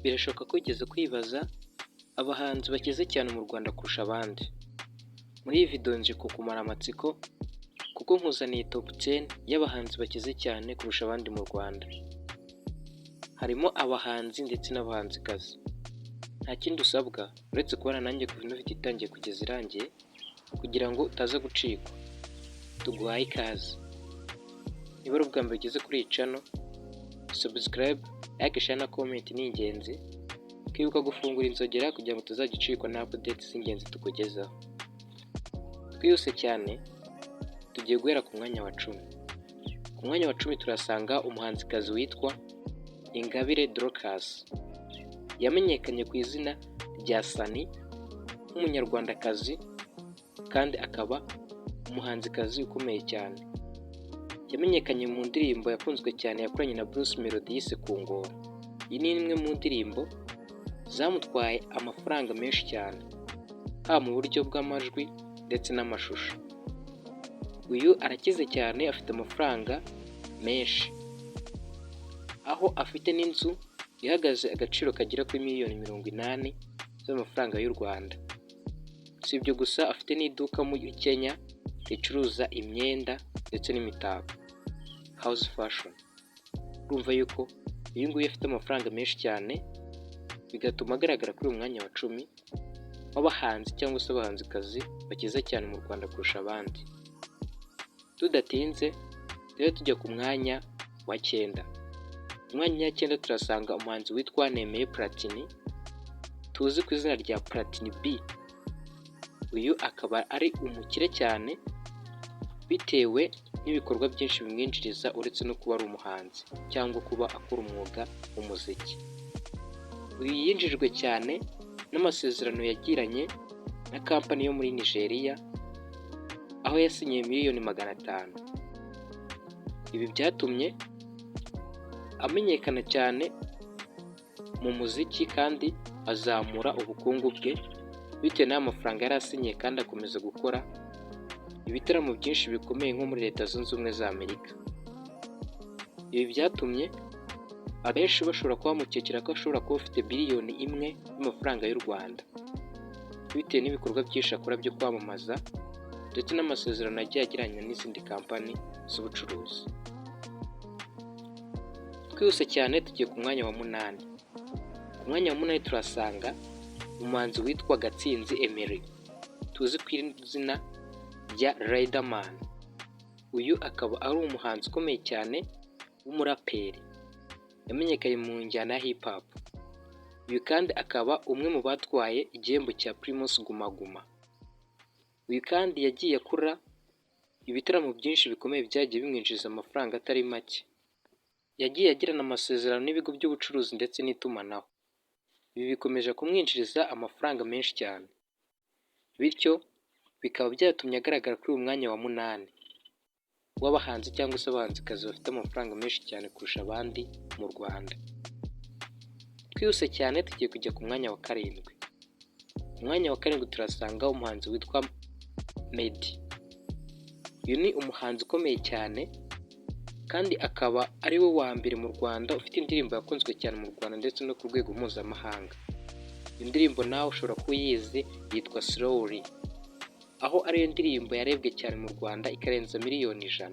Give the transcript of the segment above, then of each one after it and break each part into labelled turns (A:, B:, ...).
A: Birashoboka ko wigeze kwibaza abahanzi bakize cyane mu Rwanda kurusha abandi. Muri iyi video nje kukumara amatsiko kuko nkuzaniye top 10 y'abahanzi bakize cyane kurusha abandi mu Rwanda. Harimo abahanzi ndetse n'abahanzikazi. Nta kindi usabwa uretse kubana nanjye kuva ino video itangiye kugeza irangiye kugira ngo utaza gucikwa. Tuguhaye ikaze. Niba ari ubwa mbere ugeze kuri iyi channel, subscribe, like, share na comment ni ingenzi. Ukibuka gufungura inzogera kugira ngo utazajya ucikwa na updates z'ingenzi tukugezaho. Twihuse cyane, tugiye guhera ku mwanya wa 10. Ku mwanya wa 10 turasanga umuhanzikazi witwa Ingabire Dorcas. Yamenyekanye ku izina rya Sunny nk'Umunyarwandakazi kandi akaba umuhanzikazi ukomeye cyane. Yamenyekanye mu ndirimbo yakunzwe cyane yakoranye na Bruce Melodie yise Kungora. Iyi ni imwe mu ndirimbo zamutwaye amafaranga menshi cyane, haba mu buryo bw'amajwi ndetse n'amashusho. Uyu arakize cyane, afite amafaranga menshi, aho afite n'inzu ihagaze agaciro kagera kuri miliyoni 80 z'amafaranga y'u Rwanda. Si ibyo gusa, afite n'iduka muri Kenya ricuruza imyenda ndetse n'imitako, house fashion. Urumva yuko uyu nguyu afite amafaranga menshi cyane, bigatuma agaragara kuri uyu mwanya wa 10 w'abahanzi cyangwa se abahanzikazi bakize cyane mu Rwanda kurusha abandi. Tudatinze rero, tujya ku mwanya wa 9. Ku mwanya wa 9 turasanga umuhanzi witwa Nemeye Platini, tuzi ku izina rya Platini B. Uyu akaba ari umukire cyane bitewe n'ibikorwa byinshi bimwinjiriza, uretse no kuba ari umuhanzi cyangwa kuba akora umwuga w'umuziki. Uyu yinjijwe cyane n'amasezerano yagiranye na kampani yo muri Nigeria, aho yasinyiye miliyoni 500. Ibi byatumye amenyekana cyane mu muziki kandi azamura ubukungu bwe bitewe n'aya mafaranga yari asinyiye, kandi akomeza gukora ibitaramo byinshi bikomeye nko muri Leta Zunze Ubumwe za Amerika. Ibi byatumye abenshi bashobora kuba bamukekera ko ashobora kuba afite biliyoni 1 y'amafaranga y'u Rwanda, bitewe n'ibikorwa byinshi akora byo kwamamaza ndetse n'amasezerano yagiye agiranye n'izindi kampani z'ubucuruzi. Twihuse cyane, tugiye ku mwanya wa 8. Ku mwanya wa 8 turasanga umuhanzi witwa Gatsinzi Emery, tuzi ku izina rya Riderman. Uyu akaba ari umuhanzi ukomeye cyane w'umuraperi, yamenyekanye mu njyana ya hip hop. Uyu kandi akaba umwe mu batwaye igihembo cya Primus Guma Guma. Uyu kandi yagiye akora ibitaramo byinshi bikomeye byagiye bimwinjiriza amafaranga atari make. Yagiye agirana amasezerano n'ibigo by'ubucuruzi ndetse n'itumanaho. Ibi bikomeje kumwinjiriza amafaranga menshi cyane, bityo bikaba byatumye agaragara kuri uyu mwanya wa 8 w'abahanzi cyangwa se abahanzikazi bafite amafaranga menshi cyane kurusha abandi mu Rwanda. Twihuse cyane, tugiye kujya ku mwanya wa 7. Ku mwanya wa 7 turasanga umuhanzi witwa Meddy. Uyu ni umuhanzi ukomeye cyane kandi akaba ari we wa mbere mu Rwanda ufite indirimbo yakunzwe cyane mu Rwanda ndetse no ku rwego mpuzamahanga. Indirimbo nawe ushobora kuba uyizi, yitwa Slowly, aho ariyo ndirimbo yarebwe cyane mu Rwanda ikarenza miliyoni 100.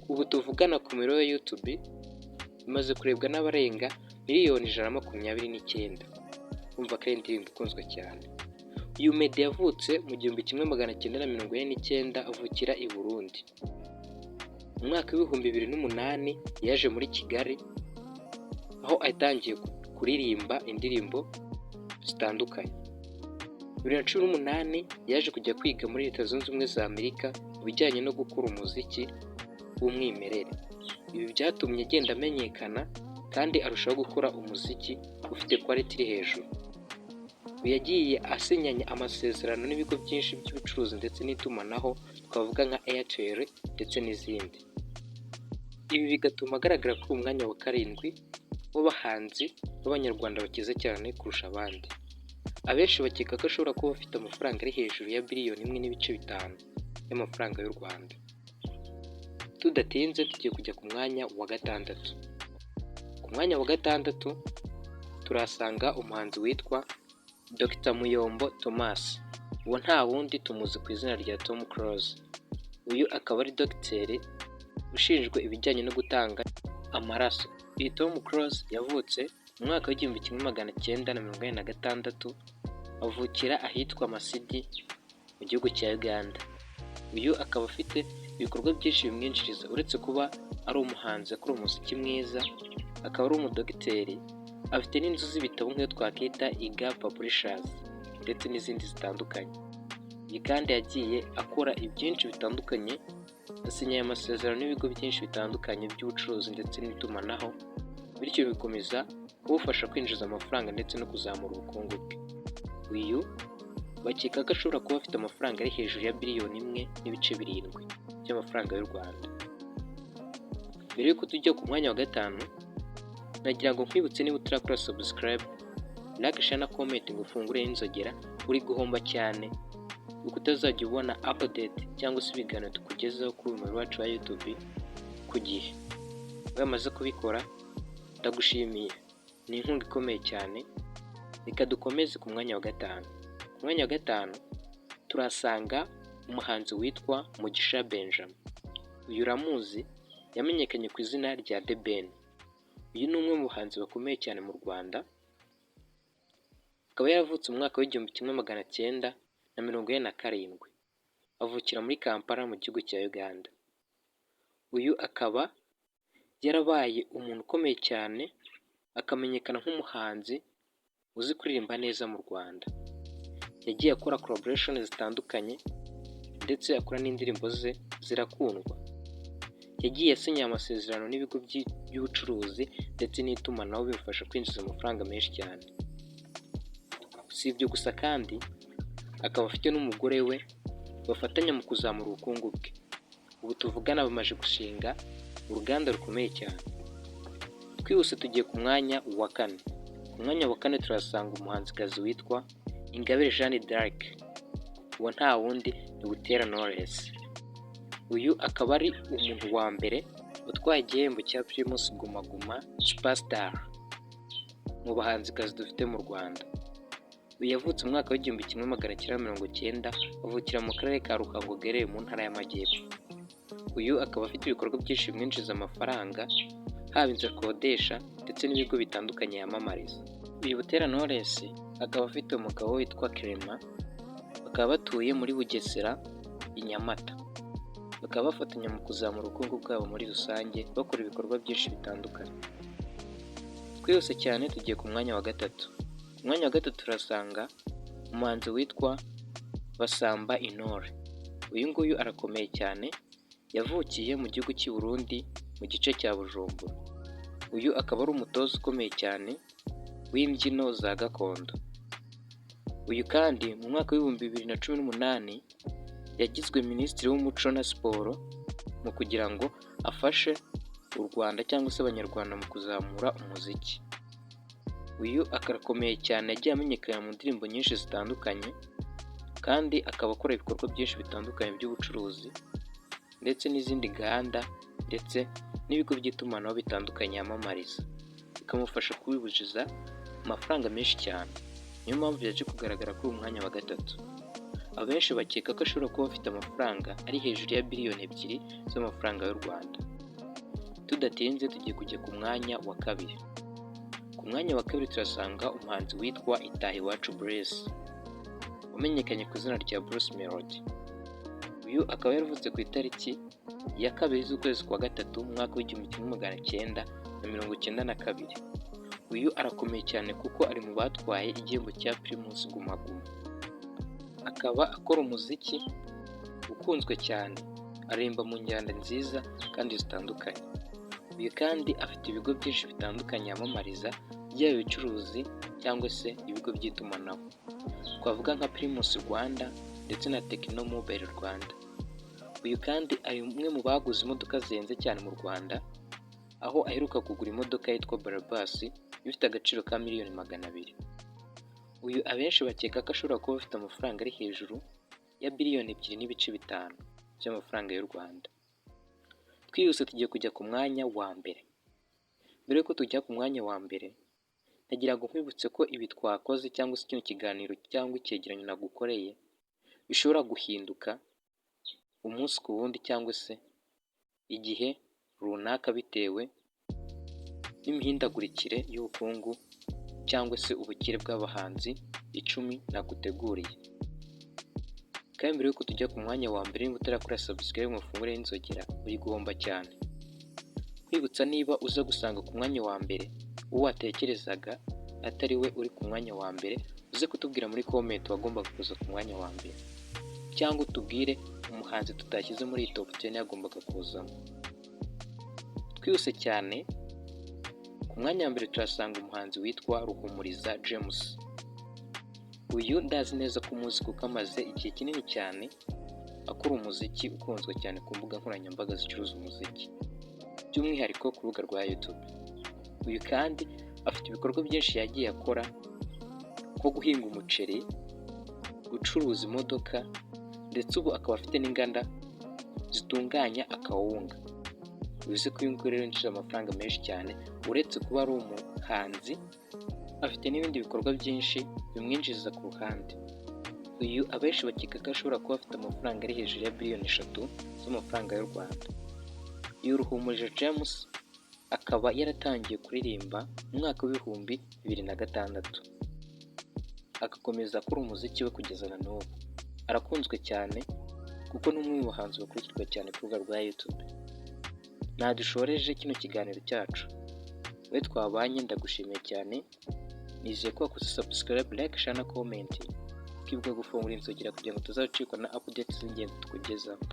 A: Ubu tuvugana, ku miyoboro ya YouTube imaze kurebwa n'abarenga miliyoni 129. Urumva ko ari indirimbo ikunzwe cyane. Uyu Meddy yavutse mu 1949, avukira i Burundi. Mu mwaka w'2008 yaje muri Kigali, aho yatangiye kuririmba indirimbo zitandukanye. 2018 yaje kujya kwiga muri Leta Zunze Ubumwe za Amerika mu bijyanye no gukora umuziki w'umwimerere. Ibi byatumye agenda amenyekana kandi arushaho gukora umuziki ufite quality iri hejuru. Uyu yagiye asinyanye amasezerano n'ibigo byinshi by'ubucuruzi ndetse n'itumanaho, twavuga nka Airtel ndetse n'izindi. Ibi bigatuma agaragara kuri uyu mwanya wa 7 w'abahanzi b'Abanyarwanda bakize cyane kurusha abandi. Abenshi bakeka ko ashobora kuba afite amafaranga ari hejuru ya biliyoni 1.5 y'amafaranga y'u Rwanda. Tudatinze, tugiye kujya ku mwanya wa 6. Ku mwanya wa 6 Turahasanga umuhanzi witwa Dr Muyombo Thomas. Uwo nta wundi, tumuzi ku izina rya Tom Close. Uyu akaba ari dogiteri ushinzwe ibijyanye no gutanga amaraso. Iyi Tom Close yavutse mu mwaka w'1986, avukira ahitwa Masindi mu gihugu cya Uganda. Uyu akaba afite ibikorwa byinshi bimwinjiriza. Uretse kuba ari umuhanzi akora umuziki mwiza, akaba ari umudogiteri, afite n'inzu z'ibitabo nk'iyo twakita Iga Publishers ndetse n'izindi zitandukanye. Iyi kandi yagiye akora ibyinshi bitandukanye, asinya aya masezerano n'ibigo byinshi bitandukanye by'ubucuruzi ndetse n'itumanaho, bityo bikomeza kumufasha kwinjiza amafaranga ndetse no kuzamura ubukungu bwe. Uyu bakeka ko ashobora kuba afite amafaranga ari hejuru ya biliyoni 1.7 by'amafaranga y'u Rwanda. Mbere y'uko tujya ku mwanya wa gatanu, nagira ngo nkwibutse, niba utarakora subscribe, like, share na comment ngo ufungure n'inzogera, uri guhomba cyane, kuko utazajya ubona update cyangwa se ibiganiro tukugezaho kuri uyu muyoboro wacu wa YouTube ku gihe. Iyo wamaze kubikora ndagushimiye, ni inkunga ikomeye cyane. Reka dukomeze ku mwanya wa gatanu. Ku mwanya wa gatanu turahasanga umuhanzi witwa Mugisha Benjamin. Uyu uramuzi, yamenyekanye ku izina rya The Ben. Uyu ni umwe mu bahanzi bakomeye cyane mu Rwanda, akaba yaravutse mu mwaka w'1947, avukira muri Kampala mu gihugu cya Uganda. Uyu akaba yarabaye umuntu ukomeye cyane, akamenyekana nk'umuhanzi uzi kuririmba neza mu Rwanda. Yagiye akora collaboration zitandukanye ndetse akora n'indirimbo ze zirakundwa. Yagiye asinya amasezerano n'ibigo by'ubucuruzi ndetse n'itumanaho, bimufasha kwinjiza amafaranga menshi cyane. Si ibyo gusa kandi, akaba afite n'umugore we bafatanya mu kuzamura ubukungu bwe. Ubu tuvugana bamaze gushinga uruganda rukomeye cyane. Twihuse tugiye ku mwanya wa kane. Ku mwanya wa kane turasanga umuhanzikazi witwa Ingabire Jeanne d'Arc. Uwo nta wundi ni Butera Knowless. Uyu akaba ari umuntu wa mbere utwaye igihembo cya Primus Guma Guma Superstar mu bahanzikazi dufite mu Rwanda. Uyu yavutse mu mwaka w'1990, avukira mu karere ka Ruhango gaherereye mu ntara y'Amajyepfo. Uyu akaba afite ibikorwa byinshi bimwinjiriza amafaranga, haba inzu akodesha ndetse n'ibigo bitandukanye yamamariza. Uyu Butera Knowless akaba afite umugabo witwa Clement, bakaba batuye muri Bugesera i Nyamata. Bakaba bafatanya mu kuzamura ubukungu bwabo muri rusange, bakora ibikorwa byinshi bitandukanye. Twihuse cyane tugiye ku mwanya wa gatatu. Ku mwanya wa gatatu turasanga umuhanzi witwa Masamba Intore. Uyu nguyu arakomeye cyane, yavukiye mu gihugu cy'i Burundi mu gice cya Bujumbura. Uyu akaba ari umutoza ukomeye cyane w'imbyino za gakondo. Uyu kandi mu mwaka w'2018 yagizwe Minisitiri w'Umuco na Siporo mu kugira ngo afashe u Rwanda cyangwa se Abanyarwanda mu kuzamura umuziki. Uyu akarakomeye cyane, yagiye amenyekana mu ndirimbo nyinshi zitandukanye, kandi akaba akora ibikorwa byinshi bitandukanye by'ubucuruzi ndetse n'izindi nganda ndetse n'ibigo by'itumanaho bitandukanye yamamariza, bikamufasha kwinjiza amafaranga menshi cyane. Niyo mpamvu yaje kugaragara kuri uyu mwanya wa gatatu. Abenshi bakeka ko ashobora kuba afite amafaranga ari hejuru ya biliyoni 2 z'amafaranga y'u Rwanda. Tudatinze tugiye kujya ku mwanya wa kabiri. Ku mwanya wa kabiri turasanga umuhanzi witwa Itahiwacu Blaise, wamenyekanye ku izina rya Bruce Melodie. Uyu akaba yaravutse ku itariki ya 2 z'ukwezi kwa gatatu mu mwaka w'1992. Uyu arakomeye cyane kuko ari mu batwaye igihembo cya Primus Guma Guma. Akaba akora umuziki ukunzwe cyane, aririmba mu njyana nziza kandi zitandukanye. Uyu kandi afite ibigo byinshi bitandukanye yamamariza, byaba ibicuruzi cyangwa se ibigo by'itumanaho. Twavuga nka Primus Rwanda ndetse na Tecno Mobile Rwanda. Uyu kandi ari umwe mu baguze imodoka zihenze cyane mu Rwanda, aho aheruka kugura imodoka yitwa Brabus ifite agaciro ka miliyoni 200. Uyu abenshi bakeka ko ashobora kuba afite amafaranga ari hejuru ya biliyoni 2.5 by'amafaranga y'u Rwanda. Twihuse tugiye kujya ku mwanya wa mbere. Mbere y'uko tujya ku mwanya wa mbere, ndagira ngo nkwibutse, niba utarakora subscribe, Ndagira ngo nkwibutse ko ibi twakoze cyangwa se kino kiganiro cyangwa icyegeranyo nagukoreye bishobora guhinduka umunsi ku wundi cyangwa se igihe runaka, bitewe n'imihindagurikire y'ubukungu cyangwa se ubukire bw'abahanzi 10 naguteguriye. Kandi mbere y'uko tujya ku mwanya wa mbere, niba utarakora subscribe ngo ufungure n'inzogera, uri guhomba cyane. Nkwibutsa, niba uza gusanga ku mwanya wa mbere uwo watekerezaga atari we uri ku mwanya wa mbere, uze kutubwira muri comment wagombaga kuza ku mwanya wa mbere, cyangwa utubwire umuhanzi tutashyize muri iyi top 10 yagombaga kuzamo. Twihuse cyane, ku mwanya wa mbere turasanga umuhanzi witwa Ruhumuriza James. Uyu ndazi neza ko umuzi kuko amaze igihe kinini cyane akora umuziki ukunzwe cyane ku mbuga nkoranyambaga zicuruza umuziki, by'umwihariko ku rubuga rwa YouTube. Uyu kandi afite ibikorwa byinshi yagiye akora nko guhinga umuceri, gucuruza imodoka, ndetse ubu akaba afite n'inganda zitunganya akawunga. Bivuze ko uyu nguyu rero yinjiza amafaranga menshi cyane. Uretse kuba ari umuhanzi, afite n'ibindi bikorwa byinshi bimwinjiriza ku ruhande. Uyu abenshi bakeka ko ashobora kuba afite amafaranga ari hejuru ya biliyoni 3 z'amafaranga y'u Rwanda. Uyu Ruhumuriza James akaba yaratangiye kuririmba mu mwaka wa 2006, agakomeza akora umuziki we kugeza na n'ubu. Arakunzwe cyane kuko ni umwe mu bahanzi bakurikirwa cyane ku rubuga rwa YouTube. Nta dushoreje kino kiganiro cyacu. We twabanye, ndagushimiye cyane. Nizeye ko wakoze subscribe, like, share na comment, ukibuka gufungura inzogera kugira ngo utazacikwa na updates z'ingenzi tukugezaho.